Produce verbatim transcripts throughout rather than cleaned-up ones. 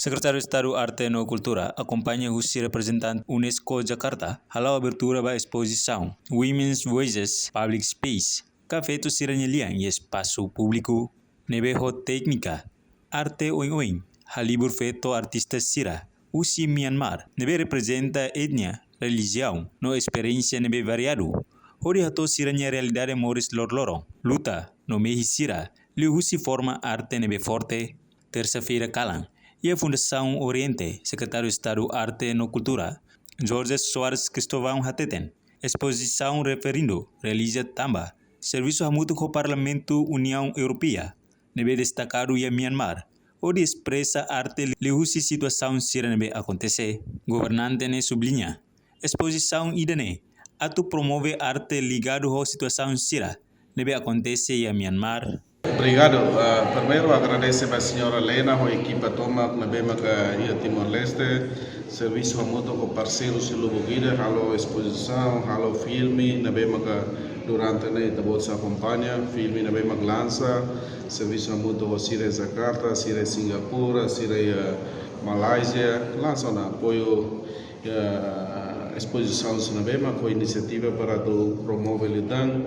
Sekretáriu Estadu Arte no Kultura akompaña husi reprezentante UNESCO Jakarta hala'o abertura ba espozisaun Women's Voices Public Space, ka feto sira-nia lian iha espasu públiku, ne'ebé ho téknika arte oioin halibur feto artista sira husi Myanmar, ne'ebé reprezenta etnia, relijiaun no esperiénsia ne'ebé variadu, hodi hato'o sira-nia realidade moris loroloron, luta no mehi sira liuhusi forma arte ne'ebé forte. Tersa-feira kalan, iha Fundasaun Oriente, Sekretáriu Estadu Arte no Kultura, Jorge Soares Cristóvão hateten, espozisaun referindo realiza tanba servisu hamutuk ho Parlamentu Uniaun Europeia, ne'ebé destakadu iha Myanmar, hodi espresa arte liuhusi situasaun sira ne'ebé akontese. Governante ne'e subliña, espozisaun ida-ne'e atu promove arte ligadu ho situasaun sira ne'ebé akontese iha Myanmar. Obrigadu. Ah, primeiru, agradese ba señora Lena ho ekipa tomak ne'ebé maka iha Timor-Leste servisu hamutuk ho parseiru sira lubuk ida, halo espozisaun, halo filme ne'ebé maka durante ne'e ita-boot sei akompaña, filme ne'ebé maka lansa, servisu hamutuk ho sira iha Jakarta, sira iha Singapura, sira iha Malázia, lansa ona apoiu iha espozisaun sira ne'ebé maka ho inisiativa para atu promove liután,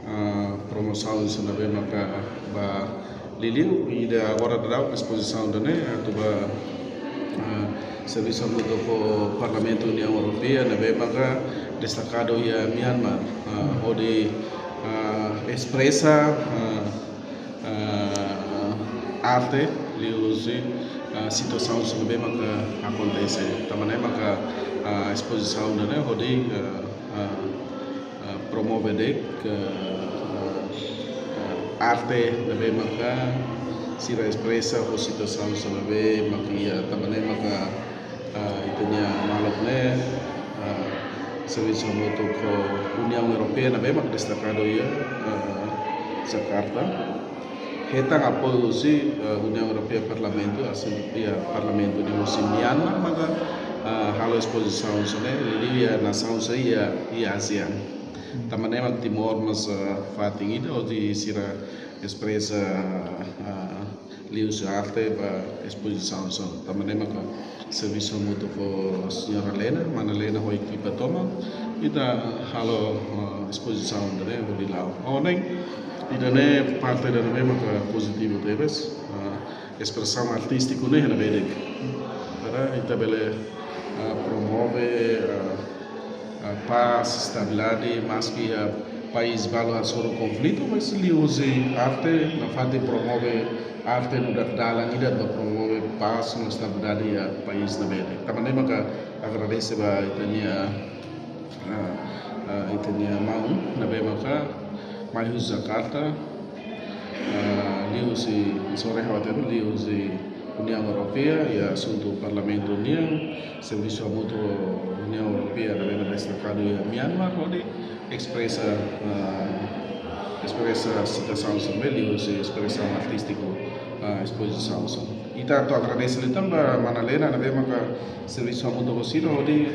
ah, promosaun sira ne'ebé maka ba liuliu, i agora daudaun espozisaun ida-ne'e atu ba, ah, servisu hamutuk ho Parlamentu Uniaun Europeia ne'ebé maka destakadu iha Myanmar, ah, hodi, ah, espresa, ah, ah, arte liuhusi, ah, situasaun sira ne'ebé maka akontese. Tanba ne'e maka, ah, espozisaun ida-ne'e hodi, ah, ah, ah, promove de'it, ah, ah, arte ne'ebé maka sira espresa ho situasaun sira ne'ebé maka iha. Tanba ne'e maka, ah, ita-nia maluk ne'e, ah, servisu hamutuk ho Uniaun Europeia ne'ebé maka destakadu iha, ah, Jakarta. Hetan apoiu husi, ah, Uniaun Europeia Parlamentu, asin iha Parlamentu ida husi Myanmar maka, ah, halo espozisaun sira-ne'e, liuliu iha nasaun sira iha, iha ASEAN. Tanba ne'e mak Timor mós, ah, fatin ida hodi sira espresa, ah, liuhusi arte ba espozisaun sira. Tanba ne'e maka servisu hamutuk ho señora Lena, mana Lena ho ekipa tomak, ita halo, ah, espozisaun ida-ne'e hodi la'o. Ohin, ida-ne'e parte ida ne'ebé maka pozitivu tebes, ah, espresaun artístiku ne'e iha ne'ebé de'it. Para ita bele, ah, promove, ah, ah, pás, estabilidade, maski, ah, país balu hasoru konflitu, mas liuhusi arte, nafatin promove arte nu'udar dalan ida ba promove pás no estabilidade iha país ne'ebé de'it. Tanba ne'e maka agradese ba ita-nia, ah, ah, ita-nia maun ne'ebé maka mai husi Jakarta, ah, liuhusi, sorry, ha'u hatene, liuhusi Uniaun Europeia, iha asuntu Parlamentu nian, servisu hamutuk ho Uniaun Europeia, ne'ebé maka destakadu iha Myanmar, hodi espresa, ah, espresa situasaun sira ne'ebé liuhusi espresaun artístiku, ah, espozisaun sira. Ita atu agradese liután ba mana Lena ne'ebé maka servisu hamutuk ho sira hodi,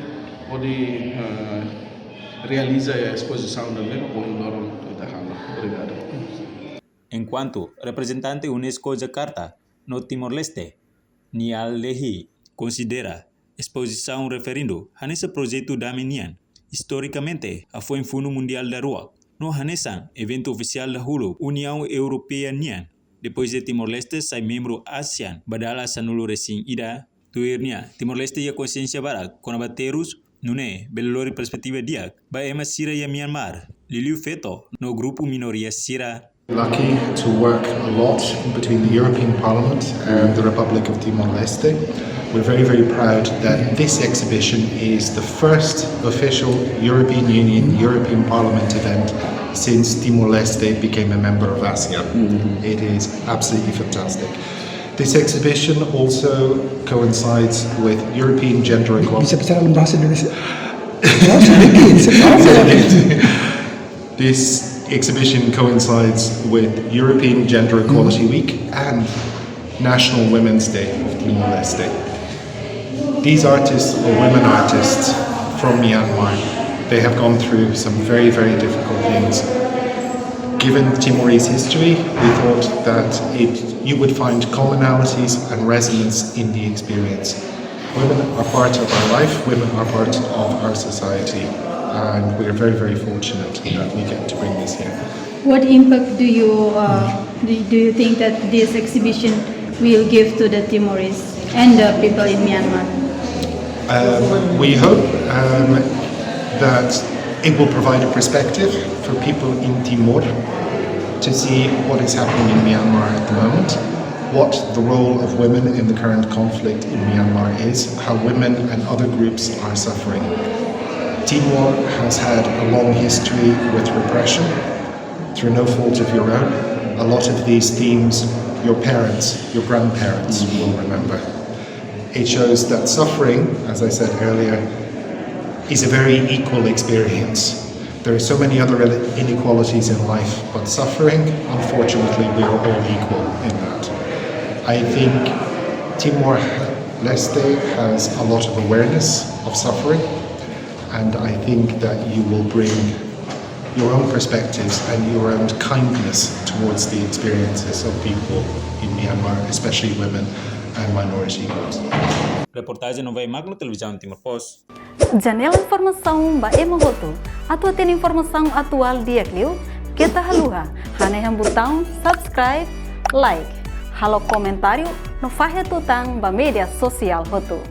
hodi, ah, realiza espozisaun ne'ebé maka ohin loron ita halo. Obrigadu. Enkuantu reprezentante UNESCO Jakarta no Timor-Leste, Nial Lehi, konsidera espozisaun referindo hanesan projetu dame nian, istorikamente hafoin Funu Mundiál daruak, no hanesan eventu ofisiál dahuluk Uniaun Europeia nian, depois de Timor-Leste sai membru ASEAN ba dala sanulu-resin-ida. Tuir nia, Timor-Leste iha konsiénsia barak kona-ba terus, nune'e bele lori perspetiva di'ak ba ema sira iha Myanmar, liuliu feto no grupu minoria sira. Lucky to work a lot between the European Parliament and the Republic of Timor-Leste. We're very, very proud that this exhibition is the first official European Union, European Parliament event since Timor-Leste became a member of ASEAN. It is absolutely fantastic. This exhibition also coincides with European Gender Equality. Bisa bicara dalam bahasa Indonesia. Bahasa dikit, bahasa dikit. This exhibition coincides with European Gender Equality Week and National Women's Day of Timor-Leste. These artists are women artists from Myanmar. They have gone through some very, very difficult things. Given Timorese history, we thought that it, you would find commonalities and resonance in the experience. Women are part of our life, women are part of our society, and we are very, very fortunate that we get to bring this here. What impact do you uh, do, do you think that this exhibition will give to the Timorese and the people in Myanmar? Um, we hope um, that it will provide a perspective for people in Timor to see what is happening in Myanmar at the moment, what the role of women in the current conflict in Myanmar is, how women and other groups are suffering. Timor has had a long history with repression through no fault of your own. A lot of these themes your parents, your grandparents will remember. It shows that suffering, as I said earlier, is a very equal experience. There are so many other inequalities in life, but suffering, unfortunately, we are all equal in that. I think Timor Leste has a lot of awareness of suffering, and I think that you will bring your own perspectives and your own kindness towards the experiences of people in Myanmar, especially women and minority groups. Reportajen Novai Magno, Televizaun Timor Post. Janela informasaun ba ema hotu. Atu hatene informasaun atuál di'ak liu, keta haluha hanehan butaun subscribe, like, halo komentáriu no fahe tutan ba média sosiál hotu.